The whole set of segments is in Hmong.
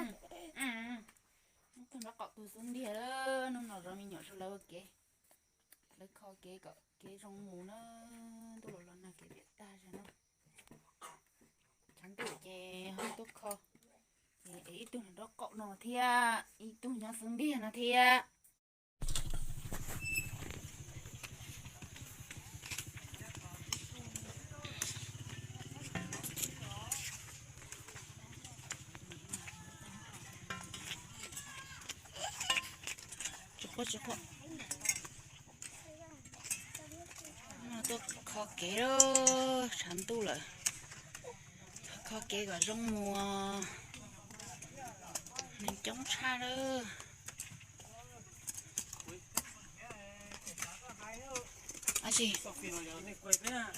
Ib tug nraub qaum tug xub ntiag, hnub no zov me nyuam zov lawv ua kev, lawv kho kev kom kev zoo mus na. Ntuj los los nag kev piam tag zog na. Tshav ntuj ces ho tuaj kho, es ib tug nraub qaum no thiab ib tug nyob xub ntiag no thiab. Tsis quaj, tsis quaj. Tuaj kho kev lawm, tshav ntuj lawm. Kho kev kom zoo mus, neeg coob tshaj lawm.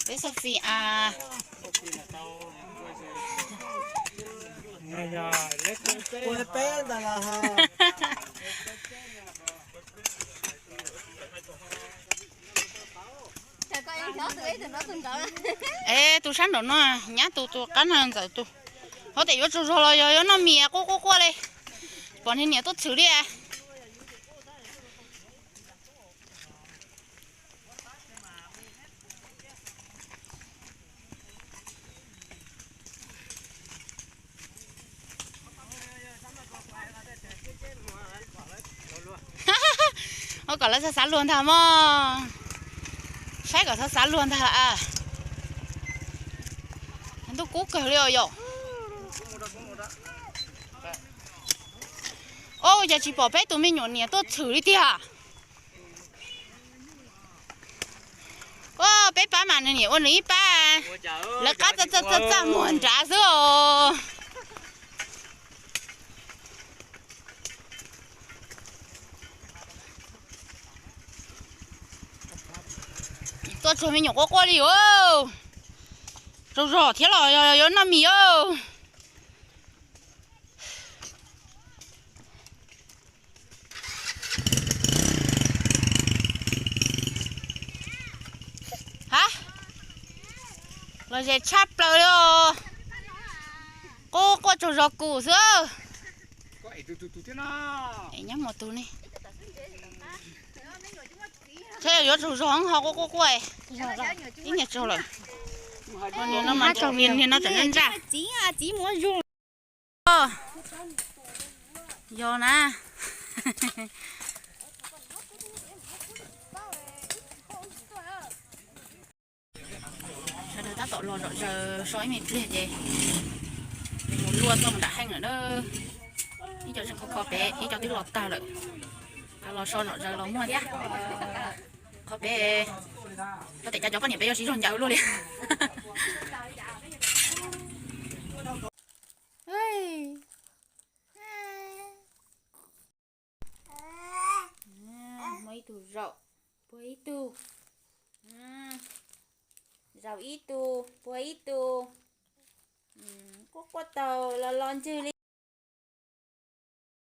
Peb Sophie a. Es tus sab nraum no, nyab tus, tus qab no ntxawm tus. Hov tias yuav tsaug zog los yog yuav noj mis quaj quaj quaj li. Pom niag niam tuaj txhwm li. Ua kom lawv xav xav luag ntag mog. Saib kom xav xav luag ntag a. Ntuj kub kawg li os yom. Ua cas tsis pom peb tus me nyuam niam tuaj txhwm li tiag. Ua peb pab mas nws niam ua nws ib pab, lawv qab txaj txaj muag nrad xwb os. Tuaj tsuag me nyuam quaj quaj li os. Tsaug zog thiab los yog yuav noj mis os. Ha, los ze tshaj plaws li os. Quaj quaj tsaug zog kuv xwb. Nyob mus tus ne. Thiab yuav tsaug zog ho quaj quaj quaj. Ib niag tsaug lawm. Niag no mas niag no tseem ntsaj ntsaj. Yog na. Sawv daws tab tom los zom zaws so ib me pliag ces mus luaj txoj nram heej lawm na. Ib co tseem kho kho pem, ib co twb los tag lawm. Cov los so zom zaws los muaj thiab. Qhov pem, koj tias cov cov poj niam pem yuav siv zog ncaws luaj li. Muaj ib tug zaum, puag ib tug, zaum ib tug, puag ib tug. Quaj quaj taug los los ntswg li.